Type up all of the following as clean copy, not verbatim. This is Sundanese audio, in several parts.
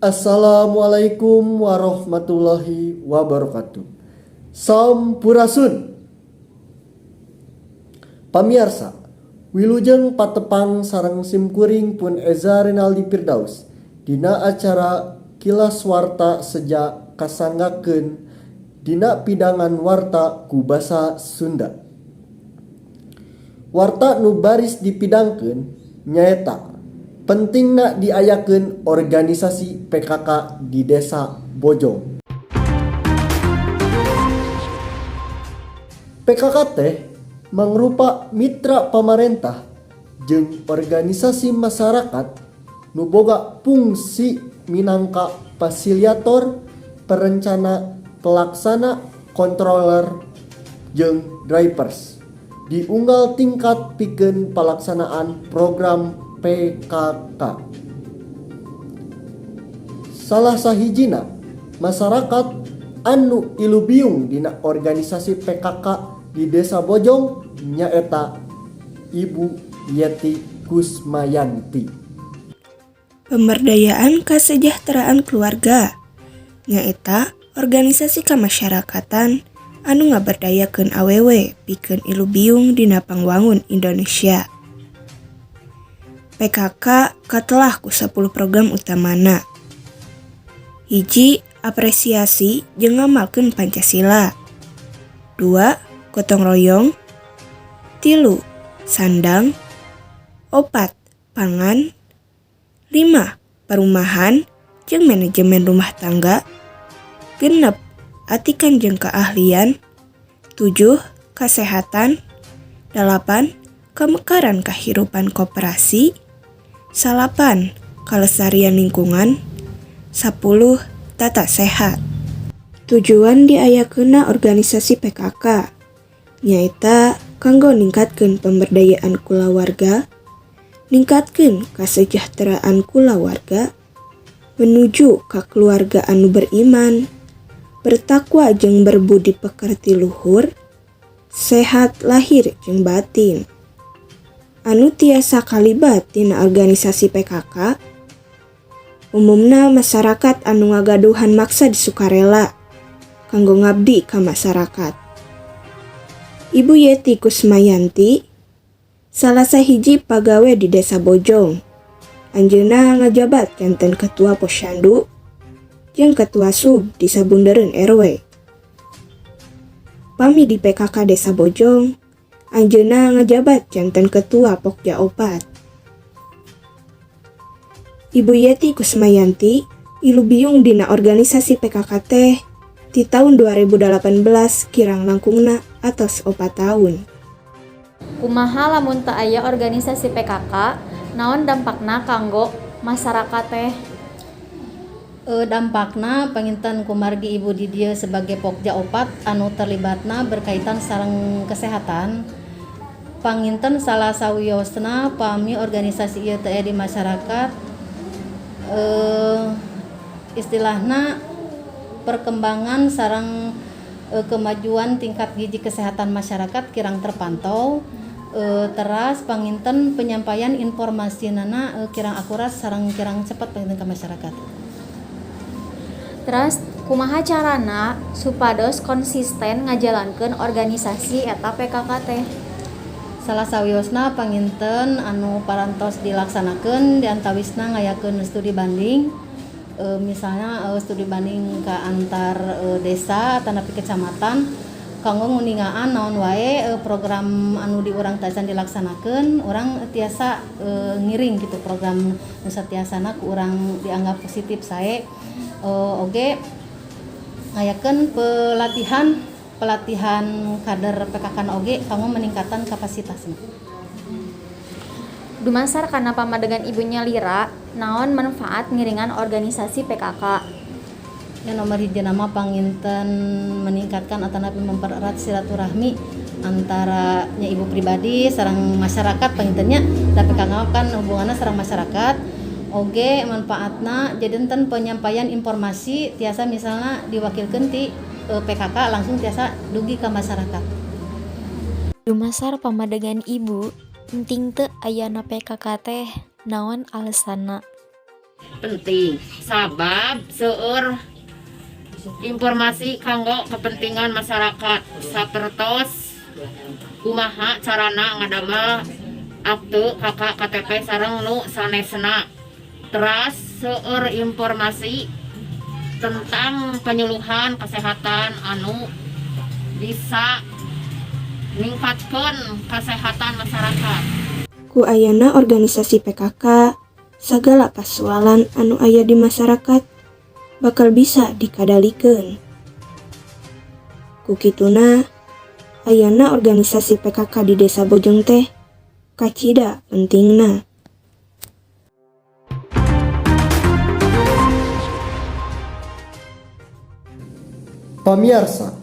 Assalamualaikum warahmatullahi wabarakatuh. Sampurasun. Pamiarsa, wilujeng patepang sareng simkuring pun Eza Rinaldi Firdaus dina acara Kilas Warta Seja kasanggakeun dina pidangan warta ku basa Sunda. Warta nu baris dipidangkeun nyaeta pentingna diayakeun organisasi PKK di Desa Bojong. PKK teh mangrupa mitra pamarentah jeung organisasi masyarakat nu boga fungsi minangka fasiliator, perencana, pelaksana, controller, jeung drivers di unggal tingkat pikeun palaksanaan program PKK. Salah sahijina masyarakat anu ilubiung dina organisasi PKK di Desa Bojong nyaeta Ibu Yeti Kusmayanti. Pemberdayaan Kesejahteraan Keluarga nyaeta organisasi kemasyarakatan anu ngaberdayakeun awewe pikeun ilubiung dina pangwangun Indonesia. PKK katelah ku 10 program utamana. 1, apresiasi jeung ngamalkeun Pancasila. 2, gotong royong. 3, sandang. 4, pangan. 5, perumahan jeung manajemen rumah tangga. 6, atikan jeung keahlian. 7, kesehatan. 8, kemekaran kehidupan koperasi. 9, kelestarian lingkungan. 10, tata sehat. Tujuan diayakeunna organisasi PKK nyaeta kanggo ningkatkeun pemberdayaan kulawarga, ningkatkeun kasejahteraan kulawarga, menuju ka keluarga anu beriman, bertakwa jeung berbudi pekerti luhur, sehat lahir jeung batin. Anu tiasa kalibat tina organisasi PKK umumna masyarakat anu ngagaduhan maksad sukarela kanggo ngabdi ka masyarakat. Ibu Yeti Kusmayanti salah sahiji pagawe di Desa Bojong. Anjeunna ngajabat janten ketua posyandu jeung ketua sub di sabundereun RW. Pami di PKK Desa Bojong, anjeunna ngajabat janten ketua Pokja 4. Ibu Yeti Kusmayanti ilubiung dina organisasi PKK teh di tahun 2018, kirang langkungna atos 4 tahun. Kumaha lamun teu aya organisasi PKK, naon dampakna kanggo masyarakat teh? Dampakna panginten kumargi ibu di dieu sebagai Pokja 4 anu terlibatna berkaitan sareng kesehatan, panginten salah sawiosna pami organisasi ieu teh di masyarakat, istilahna perkembangan sareng kemajuan tingkat gizi kesehatan masyarakat kirang terpantau, teras panginten penyampaian informasi nana kirang akurat sareng kirang cepat panginten ke masyarakat. Terus kumaha carana supados konsisten ngajalankeun organisasi eta PKK teh? Salah sawiosna panginten anu parantos dilaksanakeun diantawisna ngayakeun studi banding, misalnya studi banding ke antar desa atanapi kecamatan kanggo nguningaan naon wae program anu di urang tacan dilaksanakeun, urang tiasa ngiring gitu program nu satiasana ku urang dianggap positif sae. Oge ngayakeun pelatihan pelatihan kader PKK oge kanggo meningkatkan kapasitasna. Dumasar kana pamadegan ibu nyalira, naon manfaat ngiringan organisasi PKK? Ya, nomor hiji nama panginten meningkatkan atanapi mempererat silaturahmi antara nya ibu pribadi sareng masyarakat panginten nya, da PKK kan hubunganna sareng masyarakat. Oge manfaatna jadi enten penyampaian informasi tiasa misalnya diwakilkeun ti PKK langsung tiasa dugi ke masyarakat. Dumasar pamadegan ibu, penting teu ayana PKK teh, naon alesanna? Penting sabab seueur informasi kanggo kepentingan masyarakat, sapertos kumaha carana ngadamel akte, KK, KTP sareng nu sanesna. Teras seueur informasi tentang penyuluhan kesehatan anu bisa ningkatkan kesehatan masyarakat. Ku ayana organisasi PKK, sagala pasualan anu aya di masyarakat bakal bisa dikadalikeun. Ku kituna, ayana organisasi PKK di Desa Bojong teh kacida pentingna. Pamiarsa,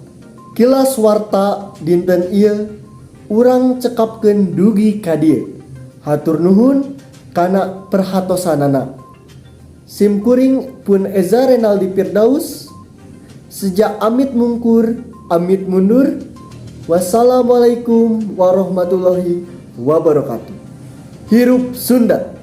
Kilas Warta dinten ieu urang cekapkeun dugi ka dieu. Hatur nuhun kana perhatosanana. Sim kuring pun Eza Renaldi Firdaus seja amit mungkur, amit mundur. Wassalamualaikum warahmatullahi wabarakatuh. Hirup Sunda.